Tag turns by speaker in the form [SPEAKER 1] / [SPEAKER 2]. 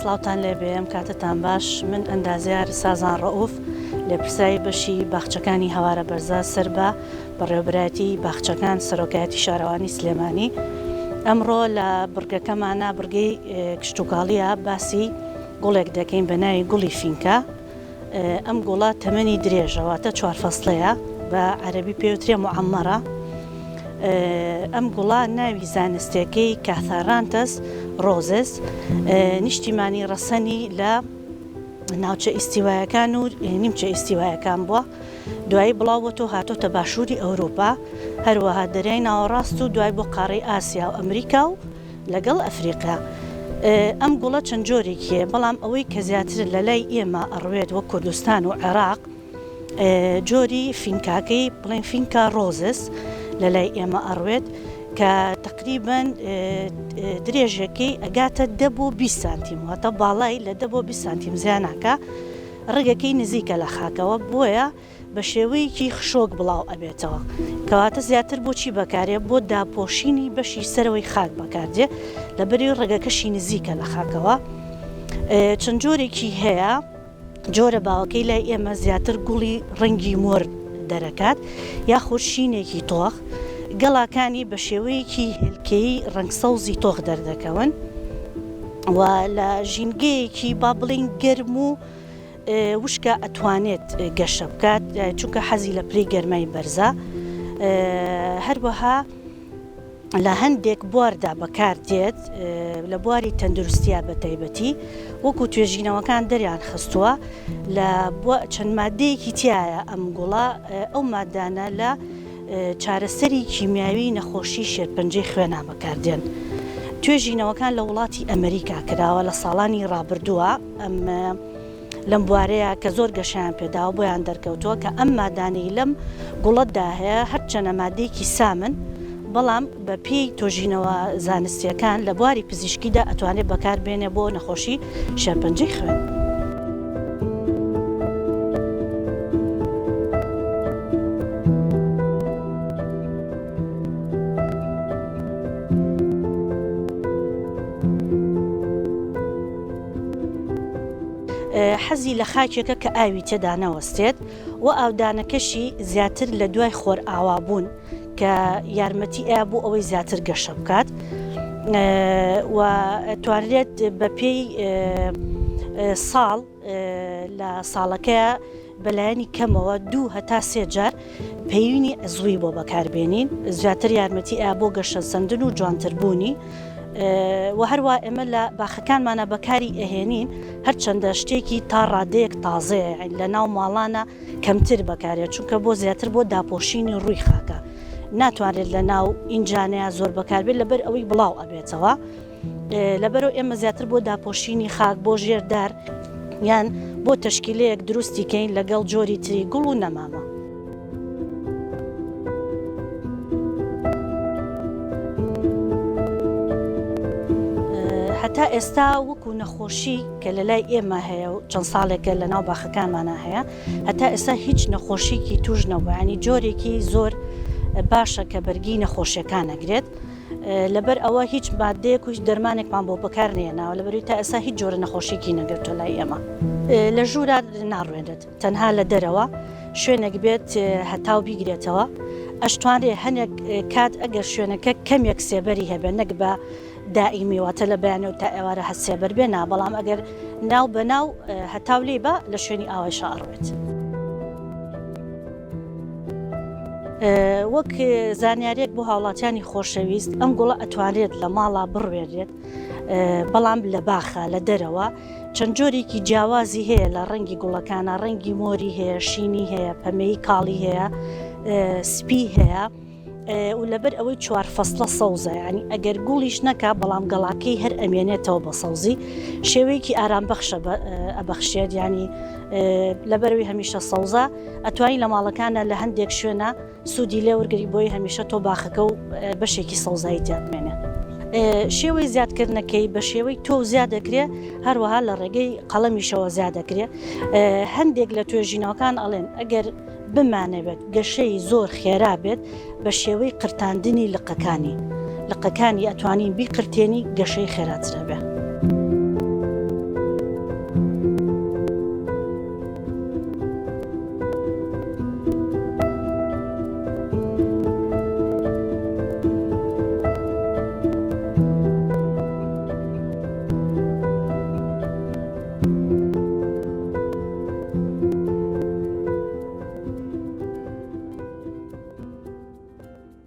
[SPEAKER 1] سڵاوتان لێبێ ئەم کاتەتان باش من ئەندازیار سازان ڕەئوف لێپرسراوی بەشی باخچەکانی هەوارە بەرزە سەر بە بەڕێوەبەرایەتی باخچەکان سەرۆکایەتی شارەوانی سلێمانی ئەمڕۆ لە بڕگەکەمانە بڕگەی کشتوکاڵیە باسی گوڵێک دەکەین بە ناوی گوڵی فینکە ئەم گوڵە تەمەنی درێژە واتە چوارفەسڵەیە بە عەرەبی پێوترێ معەمەرە ئەم گوڵە ناوی زانستیەکەی کاثارانتەس ڕۆزس نیشتیمانی ڕەسەنی لە ناوچە ئیستیوایەکان و نیمچە ئیستیوایەکان بووە دوایی بڵاوبۆتەوە هاتۆتە باشووری ئەوروپا هەروەها دەریای ناوەڕاست و دوای بۆ قاڕەی ئاسیا و ئەمریکا و لەگەڵ ئەفریقیا. ئەم گوڵە چەند جۆرێکی هەیە، بەڵام ئەوەی کە زیاتر لە لای ئێمە ئەڕوێت وەک کوردستان و عێراق جۆری فینکاکەی بڵێن فینکا ڕۆزس لە لای ئێمە ئەڕوێت کە تقریبا درێژەکەی ئەگاتە دە بۆ 20 سانتیم واتە باڵای لە دە بۆ 20 سانتیم زیاناکە ڕگەکەی نزیکە لە خاکەوە بۆیە بە شێوەیەکی خشۆک بڵاو ئەبێتەوە کەواتە زیاتر بۆچی بەکارێ بۆ داپۆشینی بەشی سەرەوەی خاک بەکاردێ لەبەری ڕێگەکەشی نزیکە لە خاکەوە چەند جۆرێکی هەیە جۆرە باوەکەی لای ئێمە زیاتر گوڵی ڕەنگی مۆر دەرەکات یاخود شینێکی تۆخ گەڵاکانی بە شێوەیەکی هێلکەیی ڕەنگ سەوزی تۆخ دەردەکەون و لە ژینگەیەکی با بڵین گەرم و وشکە ئەتوانێت گەشە بکات چونکە حەزی لە پلەی گەرمای بەرزە هەروەها لە هەندێک بواردا بەکاردێت لە بواری تەندروستیا بە تایبەتی وەکو توێژینەوەکان دەریان خستووە لە چەند مادەیەکی تایە ئەم گوڵە ئەو مادانە لە چارەسەری کیمیاوی نەخۆشی شێرپەنجەی خوێنا بەکاردێن. توێژینەوەکان لە وڵاتی ئەمریکا کراوە لە ساڵانی ڕابردووە ئەم لەم بوارەیە کە زۆر گەشەیان پێداوە بۆیان دەرکەوتووە کە ئەم مادانەی لەم گوڵەدا هەیە هەرچەنە مادەیەکی سامن بەڵام بە پێی تۆژینەوە زانستیەکان لە بواری پزیشکیدا ئەتوانێت بەکاربێنێ بۆ نەخۆشی شێرپەنجەی خوێن. حەزی لە خاکێکە کە ئاوی تێدا نەوەستێت و ئاودانەکەشی زیاتر لە دوای خۆرئاوابوون کە یارمەتی ئەیا بۆ ئەوەی زیاتر گەشە بکات و توانرێت بە پێی ساڵ لە ساڵەکەیا بەلایەنی کەمەوە دوو هەتا سێ جار پەیوینی عزوی بۆ بەکاربێنین زیاتر یارمەتی ئەیا بۆ گەشەسەندن و جوانتربوونی و هەروە ئێمە لە باخەکانمانە بەکاری ئەهێنین هەرچەندە شتێکی تا ڕادەیەک تازەیە لە ناو ماڵانە کەمتر بەکارێت چونکە بۆ زیاتر بۆ داپۆشینی ڕووی خاکە ناتوانرێت لە ناو ئینجانەیە زۆر بەکاربێت لەبەر ئەوەی بڵاو ئەبێتەوە لەبەرئەوە ئێمە زیاتر بۆ داپۆشینی خاک بۆ ژێر دار یان بۆ تەشکیلەیەک دروستی کەین لەگەڵ جۆری تری گوڵ و نەمامە. هەتا ئێستا وەکو نەخۆشی کە لە لای ئێمە هەیە و چەند ساڵێکە لە ناو باخەکانمانە هەیە هەتا ئێستا هیچ نەخۆشیکی توش نەبوو ینی جۆرێکی زۆر باشە کە بەرگی نەخۆشیەکان ئەگرێت لەبەر ئەوە هیچ مادەیەک و هیچ دەرمانێکمان بۆ بەکار نێناوە لەبەروی تا ئێستا هیچ جۆرە نەخۆشیکی نەگرتووە لای ئێمە لە ژوورا ناڕوێنرێت تەنها لە دەرەوە شوێنێک بێت هەتاو بیگرێتەوە ئەشتوانرێ هەنێک کات ئەگەر شوێنەکە کەمێک سێبەری هەبێت نەک بە دائیمی واتە لە بەیانەوە تا ئێوارە هەر سێبەر بێ نا بەڵام ئەگەر ناو بە ناو هەتاو لێی بە لە شوێنی ئاوایشا ئەڕوێت. وەک زانیاریەک بۆ هاوڵاتیانی خۆشەویست ئەم گوڵە ئەتوانرێت لە ماڵا بڕوێنرێت بەڵام لە باخە لە دەرەوە چەند جۆرێکی جیاوازی هەیە لە ڕەنگی گوڵەکانە ڕەنگی مۆری هەیە شینی هەیە پەمەی کاڵی هەیە سپی هەیە و لەبەر ئەوەی چوار فەسڵە سەوزە یعنی ئەگەر گوڵیش نەکا بەڵام گەڵاکەی هەر ئەمێنێتەوە بە سەوزی شێوەیەکی ئارام بەخشە ئەبەخشێت ینی لەبەرەوەی هەمیشە سەوزە ئەتوانی لە ماڵەکانە لە هەندێک شوێنە سوودی لێوەرگری بۆی هەمیشە تۆ باخەکە و بەشێکی سەوزایی تیا بمێنێ. شێوەی زیادکردنەکەی بە شێوەی تۆو زیاد دەکرێ هەروەها لە ڕێگەی قەڵەمیشەوە زیاد دەکرێ هەندێک لە توێژینەوەکان ئەڵێن ئەگەر بمانەوێت گەشەی زۆر خێرا بێت بە شێوەی قرتاندنی لقەکانی لقەکانی ئەتوانین بیقرتێنی گەشەی خێراترە بێ.